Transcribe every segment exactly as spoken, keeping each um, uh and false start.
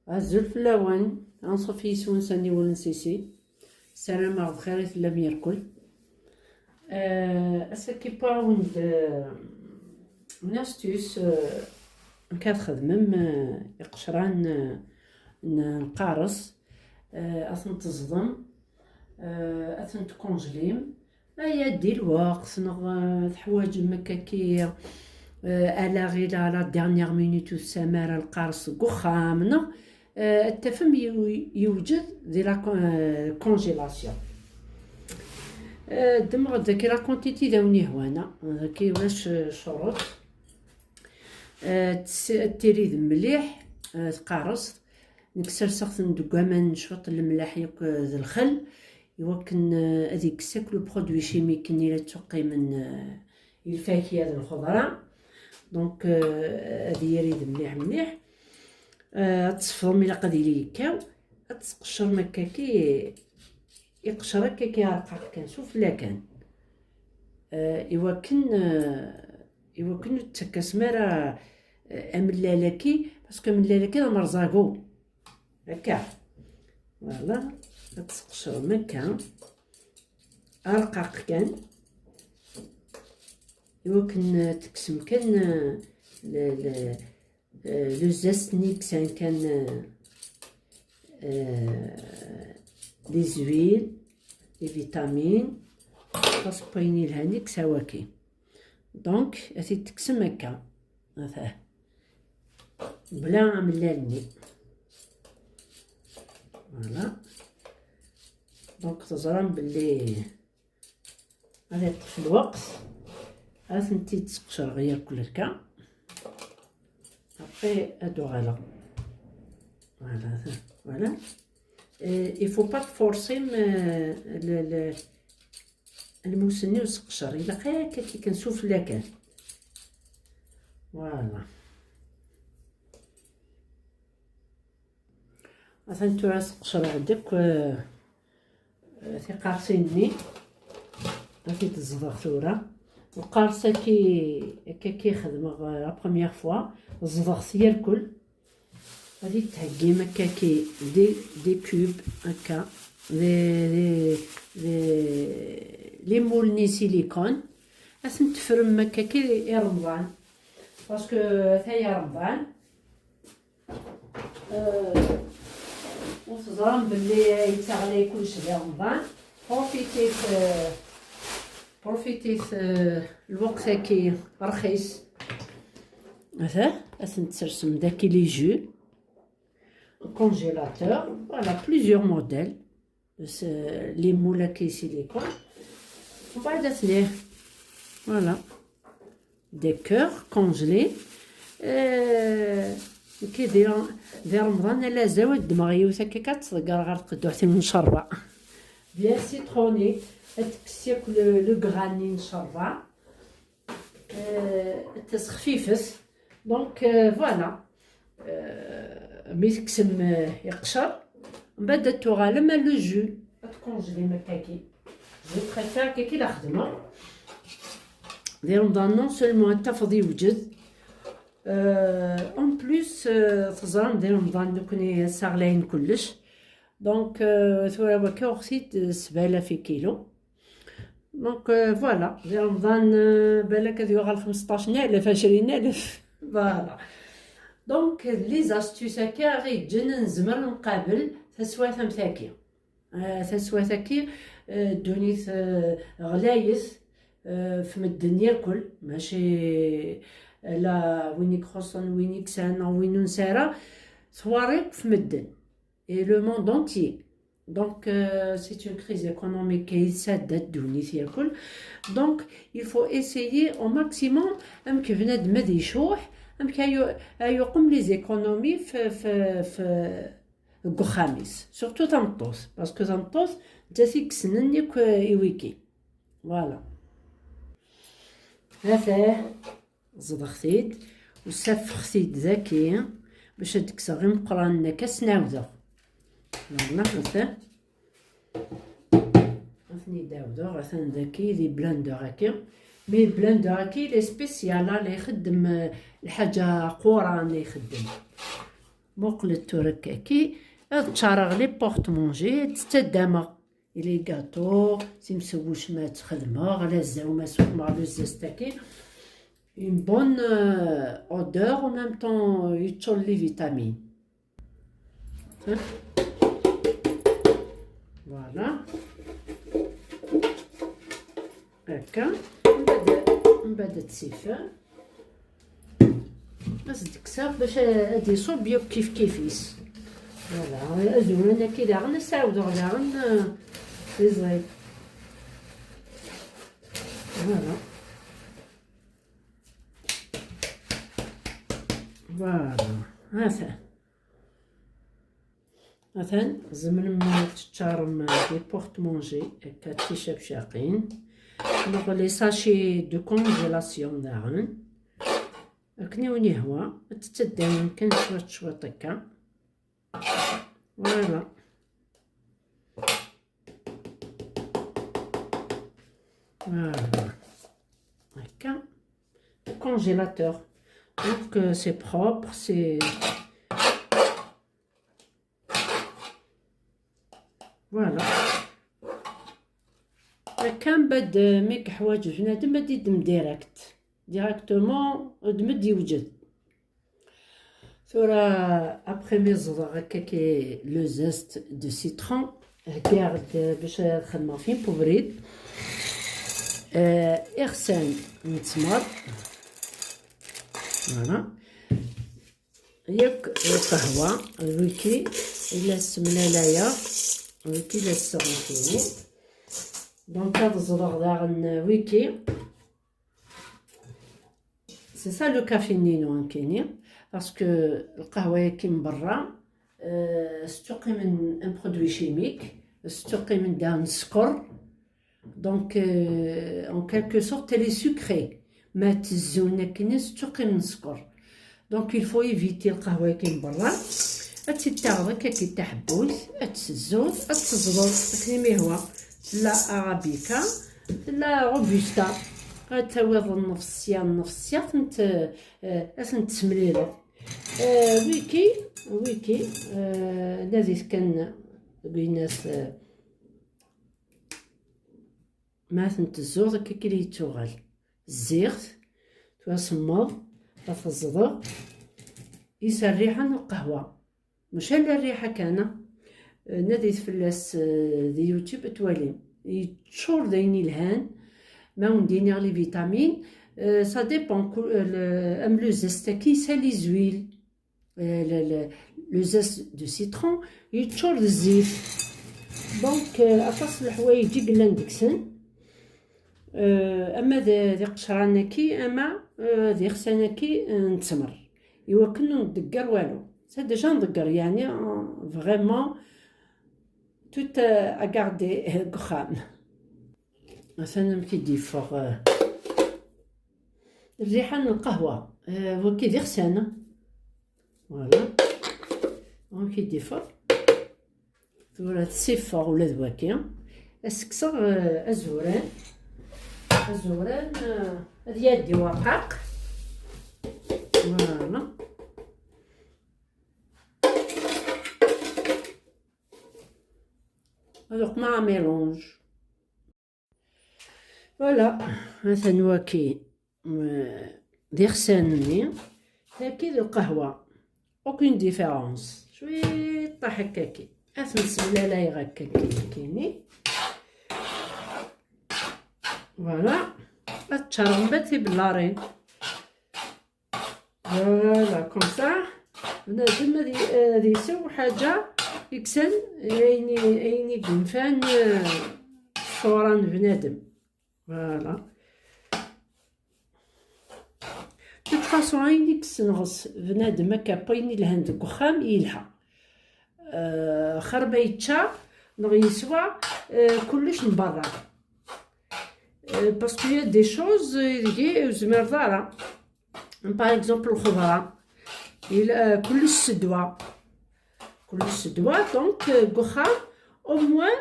Azul fell-awen, anṣuf yis-wen s aniwel n Sisi. Ssarameɣ bxir i tellam yerkul. Eh, ass-agi wwiɣ-awen-d, eh, une astuce, eh, amek ad txedmem, eh, iqecran, eh, n lqares, eh, ad ten-teẓḍem, eh, ad ten-tkunjlim. Aya di lweqt, neɣ, eh, teḥwaǧem akkaki, eh, alaɣi la, la dernière minute ur tesɛam ara lqares deg uxxam, neɣ, eh, ad tafem yew-, yewjed di la con-, eh, congélation. Eh, ddmeɣ-d daki la quantité d awen ihwana, daki ulac, eh, ccuruṭ. Eh, tes-, ad tirid mliḥ, eh, tqares. Nekk serseɣ-ten deg waman, cwiṭ n lemlaḥ yakk, eh, d lxel, iwakken, eh, ad ikkes akk le produit chimique-nni la ttuqqimen, eh, i lfakya d lxeḍra. Donc, eh, ad yirid mliḥ mliḥ. Eh, ad tsefḍem, ilaq ad yili yekkaw. Ad tesqecrem akkaki, iqeccer akkaki arqaq kan, sufella kan. Eh, iwakken, eh, iwakken ur tettakasem ara, eh, amellal-agi, parce que amellal-agi d amerẓagu. Akka. Voilà. Ad tesqecrem akka. Arqaq kan. Iwakken, eh, tekksem kan, eh, le, le, eh, le zeste-nni i yesɛan kan, eh, eh, les huiles, les vitamines, aṭas n wayen yelhan i yesɛa waki. Donc, ad t-id-tekksem akka. Ata. Bla amellal-nni. Voilà. Donc, teẓram belli ad yeṭṭef lweqt. Ad tent-id-sqecreɣ yakk akka. Après, ad uɣaleɣ. Voilà, voilà. Euh, il faut pas tforcim, euh, le, le, lmus-nni useqcer. Ilaq akka kan sufella kan. Voilà. Atan tura sqecreɣ-d akk, euh, tiqersin-nni. Ad t-id-ẓḍeɣ tura. Lqers-agi, akka i xedmeɣ, euh, la première fois. Ẓḍeɣ-t yerkul. Ad d-theggim akkaki des, des cubes, akka, des, des, des, les moules-nni silicone. Ad ten-tefrem akkaki i Remḍan. Parce que ata-ya Remḍan. Euh, u teẓram belli yettaɣlay kullec di Remḍan. Profitit, euh, profitit, euh, lweqt-agi rxis. Ata, ad ten-tsersem daki les jus. Congélateur, voilà, plusieurs modèles. Les moules-agi silicone. Voilà. Des cœurs congelés. Euh, كي داير داير رمضان، لا زاوية دماغي وثكي كتصدقر غير تقدو حتى من شربة. Bien citronné. تكسيك le, le grain من شربة. آه، تسخفيفس. Donc, آه، voilà. آه، مي تكسم، آه، يقشر. من بعد تغالم le jus. تكونجلي مكاكي. Je préfère كاكي لا خدمة. داير رمضان non seulement التفضي يوجد. آه، en plus، آه، تزرم داير رمضان نكوني ساغلاين كلش. Donc، آه، ثورة وكا وقتي سبعة آلاف كيلو. Donc, euh, voilà, di Remḍan, euh, balak ad yuɣal xmesṭac n alaf, ɛecrin alaf. Voilà. Donc, les astuces-agi ɣ-yeǧǧen ad nezmer ad nqabel taswiɛt am tagi. Euh, taswiɛt-agi, euh, ddunit, euh, ɣlayet, euh, f medden irkul, mačči ala win i ixuṣṣen, win i yesɛan, neɣ win ur nesɛi ara, twariḍ f medden. Et le monde entier. Donc, euh, c'est une crise économique qui est ddunit irkul. Donc, il faut essayer au maximum amek bnadem ad icuḥ, amek ad yu-, ad yuqem les économies f, f, f, deg uxxam-is. Surtout tameṭṭut, parce que tameṭṭut d ta i yessnen akk, euh, i wigi. Voilà. Ata. Ẓḍeɣ-t-id u safeɣ-t-id daki bac ad d-kkseɣ imeqqranen akka ad ten-ɛawdeɣ. Voilà, atan. Ad ten-id-ɛawdeɣ, atan daki di blender-agi. Mais blender-agi, il est spécial, la ixeddem, eh, lḥaǧa quran la ixeddem. Muqlet tura akkaki, ad ččareɣ les porte-manger, ad ttaddameɣ. Ili gato, timsewwec ma ttxedmeɣ, ala zzaw ma sxedmeɣ le zeste-agi. Une bonne, euh, odeur, en même temps, yeččur les vitamines. Voilà. Akka. Mbaɛd, mbaɛd ad tt-ifa. Ad s-d-kkseɣ bac ad iṣubb yakk kif kif-is. Voilà. Azwel-agi daɣen, ad s-ɛawdeɣ daɣen, euh, iẓid. Voilà. Voilà. Atan. Atan, tzemrem ad teččarem des porte-manger, akka d ticabcaqin, neɣ les sachets de congélation daɣen. Akken i wen-yehwa, ad tettaddam kan cwiṭ cwiṭ akka. Voilà. Voilà. Akka. Congélateur. Donc, euh, c'est propre, c'est, voilà. Akka, mbaɛd, euh, mi yeḥwaǧ bnadem ad d-iddem direct. Directement, ad m-d-yewǧed. Tura, après mi ẓḍeɣ akka ki le zeste de citron, heggaɣ-d bac ad xedmeɣ fi ubrid. Euh, iɣsan n ttmer. Voilà. Yakk lqahwa, d wiki i la ssemlalayeɣ, d wiki i la ssɣeɣ. Donc, ad ẓḍeɣ daɣen wiki. C'est ça le café-nni-inu nekkini, parce que lqahwa-yagi n berra, euh, s tuqqimin un produit chimique, s tuqqimin daɣen sskeṛ. Donc, euh, en quelque sorte, elle est sucrée. Ma ttezzun akken s tuqqimin sskeṛ. Donc, il faut éviter lqahwa-yagi n berra. Ad tt-id-taɣeḍ akka ki taḥebbuyt, ad tt-tezzuḍ, ad tt-teẓḍeḍ akken mi yehwa. Tella arabica, tella robusta. Ad tawiḍ nnefṣ sya, nnefṣ sya, ad tent-, eh, ad tent-tessemlileḍ. Eh, wiki, wiki, eh, nadit kan deg uynas, eh, ma tent-tezzuḍ akka kili yettuɣal. Zziɣ-t, twasemmeḍ, ad teẓḍeɣ, is rriḥa n lqahwa. Mačči ala rriḥa kan, eh, nadit fell-as, eh, di YouTube ad twalim. Yeččur d ayen ilhan, ma wen-d-iniɣ les vitamines, eh, ça dépend, ku-, eh, le, am le zeste-agi, ça les huiles. Eh, le, le, le zeste de citron, yeččur d zzit. Donc, eh, aṭas n leḥwayeǧ i yellan deg-sen. Eh, ama d, d iqecran-agi, ama, eh, d iɣsan-agi, eh, n ttmer. Iwakken ur nḍegger walu. C'est déjà nḍegger, yeɛni, eh, vraiment, tout, eh, à garder, eh, deg uxxam. Atan amek i d-yeffeɣ, eh, rriḥa n lqahwa. Eh, wagi d iɣsan. Voilà. Amek i d-yeffeɣ. Tura tessiffeɣ ula d wagi. Ad s-kkseɣ, eh, azuran. Azuran, eh, ad yaddi warqaq. Voilà. Ad uqmeɣ amélange. Voilà, atan waki, euh, d iɣsan-nni, tagi d lqahwa. Aucune différence. Cwiṭaḥ akkaki. Ad ten-ssemlalayeɣ akkaki, akkini. Voilà. Ad ččareɣ mbaɛd tibellarin. Voilà, comme ça. Bnadem ad y-, ad isew ḥaǧa iksan ayen i, ayen i yenfan, euh, ṣṣura n bnadem. Voilà. De toute façon, ayen i yessenɣes bnadem akka, ayen ilhan deg uxxam, yelha. Euh, xir ma yečča, neɣ yeswa, euh, kullec n berra. Euh, parce qu'il y a des choses, euh, ideg ur tezmireḍ ara. Par exemple, lxeḍra. Il, euh, kullec s ddwa. Kullec s ddwa, donc, euh, deg uxxam, au moins,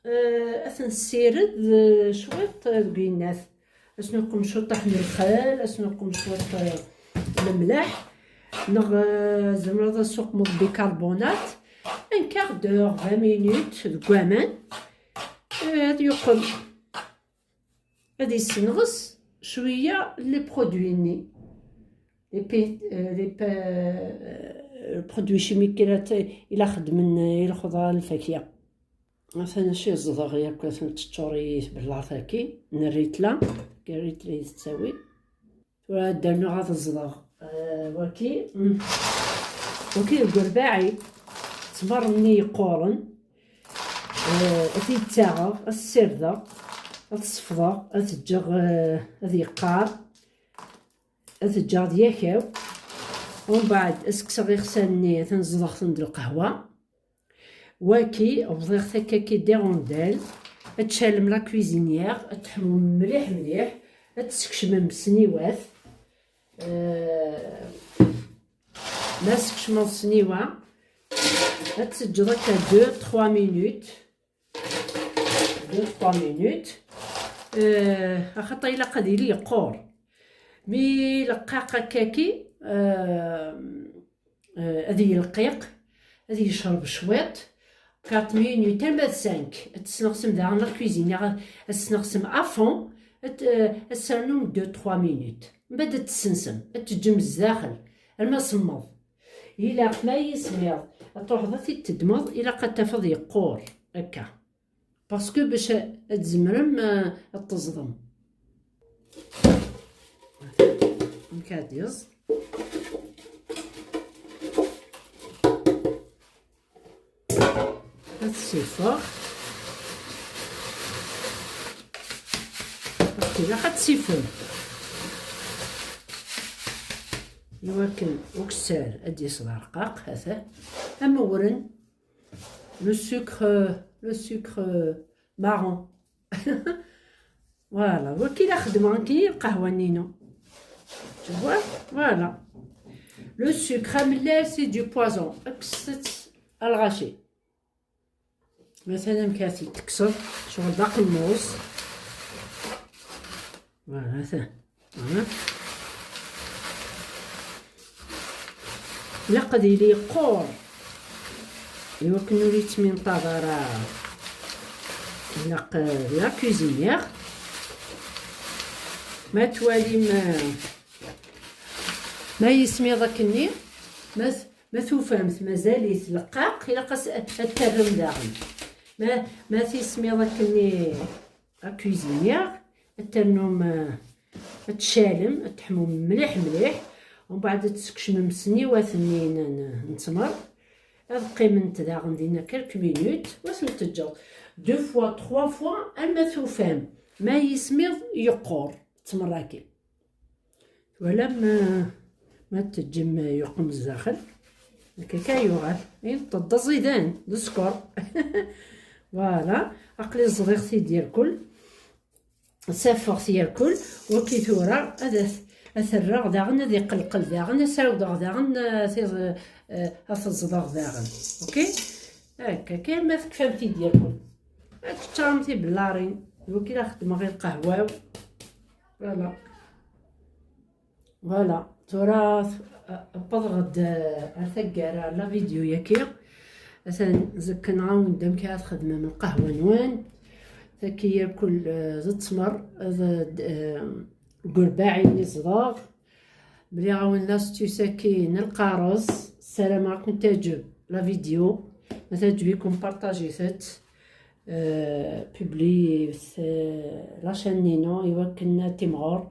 euh, ad ten-nessired, euh, cwiṭ, euh, deg uyennat. Ad s-nuqem cwiṭ n lxal, ad s-nuqem cwiṭ, euh, lemleḥ. Neɣ, euh, tzemreḍ ad suqmeḍ bicarbonate. Un quart d'heure, vingt minutes deg waman. Euh, ad yuqem. Ad yessenɣes cwiya les produits-nni. Les pe-, euh, les pe-, euh, produits chimiques i la t-, i la xeddmen i lxeḍra, lfakya. Atan acu i ẓḍeɣ yakk, atan teččur-iyi tbellaṭ-agi n rritla, tagi rritla i tettawi. Tura ad d-rnuɣ ad ẓḍeɣ, euh, waki. Mm. Waki deg urbaɛi, ttmer-nni yeqquren, euh, ad t-id-ttaɣeɣ, ad t-ssirdeɣ, ad t-sefḍeɣ, ad t-ǧǧeɣ, euh, ad yeqqar, ad t-ǧǧeɣ d yakaw. Umbeɛd ad s-kkseɣ ixsan-nni, ad ten-ẓḍeɣ-ten d lqahwa. Waki, bḍiɣ takaki d irundel. Ad tcalem la cuisinière, ad teḥmum mliḥ mliḥ, ad tessekcmem sniwat. Euh, ma tsekcmeḍ sniwa, ad teǧǧeḍ akka deux, trois minutes. Deux, trois minutes. Euh, axaṭer ilaq ad yili yeqqur. Mi leqqaq akkaki, euh, euh, ad yelqiq, ad yecreb cwiṭ, quatre minutes, arma d cinq. Ad tesneɣsem daɣen la cuisine, ad tesneɣsem à fond, ad, euh, ad ternum deux, trois minutes. Mbaɛd ad tessensem, ad teǧǧem zdaxel, arma semmeḍ. Ilaq ma yismiḍ, ad truḥeḍ ad t-id-teddmeḍ, ilaq ad tafeḍ yeqqur, akka. Parce que bac ad tzemrem, euh, ad teẓḍem. Amek ad yeẓ. Ad t-sifeɣ. Ilaq ad t-sifem. Iwakken ukessar ad d-yas d arqaq, ata. Amewren. Le sucre, le sucre marron. Voilà, waki la xedmeɣ nekkini lqahwa-nni-inu. Tu vois? Voilà. Le sucre amellal, c'est du poison. Kkset-t à lɣaci. Atan amek ara t-id-tekkseḍ, ccɣel d aqemmuṣ. Voilà, atan. Voilà. Ilaq ad yili yeqqur. Iwakken ur yettminṭaḍ ara. Ilaq, euh, la cuisinière. Ma twalim, euh, ma yismiḍ akkenni, ma t-, ma tufamt mazal-it leqqaq, ilaq as-, ad terrem daɣen. Ma, ma tismiḍ akkenni la cuisinière, ad ternum, euh, ad tcalem, ad teḥmum mliḥ mliḥ, umbeɛd ad tsekcmem sniwat-nni n, n, n ttmer, ad qqiment daɣen dinna quelques minutes, u ad tent-teǧǧeḍ deux fois, trois fois, arma tufam ma yismiḍ yeqqur ttmer-agi. Twalam, euh, ma teǧǧem yeqqim zdaxel, akka kan yuɣal. Ineṭṭeḍ d aẓidan, d sskeṛ. Voilà, aql-i ẓḍiɣ-t-id yerkul, safeɣ-t yerkul, waki tura ad at-, ad t-rreɣ daɣen, ad iqelqel daɣen, ad s-awdeɣ daɣen, euh, tiẓ-, euh, ad t-ẓḍeɣ daɣen. Ok? Akka kan ma tekfam-t-id yerkul. Ad teččarem tibellarin. Waki la xeddmeɣ i lqahwa-w. Voilà. Voilà, tura, uh, wwḍeɣ-d, uh, ar taggara n la vidéo-yagi. Atan zekken-awen-d amek ara txedmem lqahwa-nwen. Taki yakk, uh, d ttmer, d, uh, deg urbaɛi i ẓḍeɣ. Mliɣ-awen l'astuce-agi n lqareṣ. Ssarameɣ ad ken-teɛǧeb la vidéo. Ma teɛǧeb-iken, partagez-it. Euh, publiyet, euh, la chaîne-inu iwakken ad timɣur.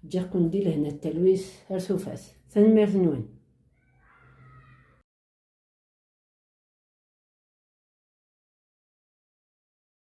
Ǧǧiɣ-ken di lehna d talwit ar tufat. Tanemmirt-nwen.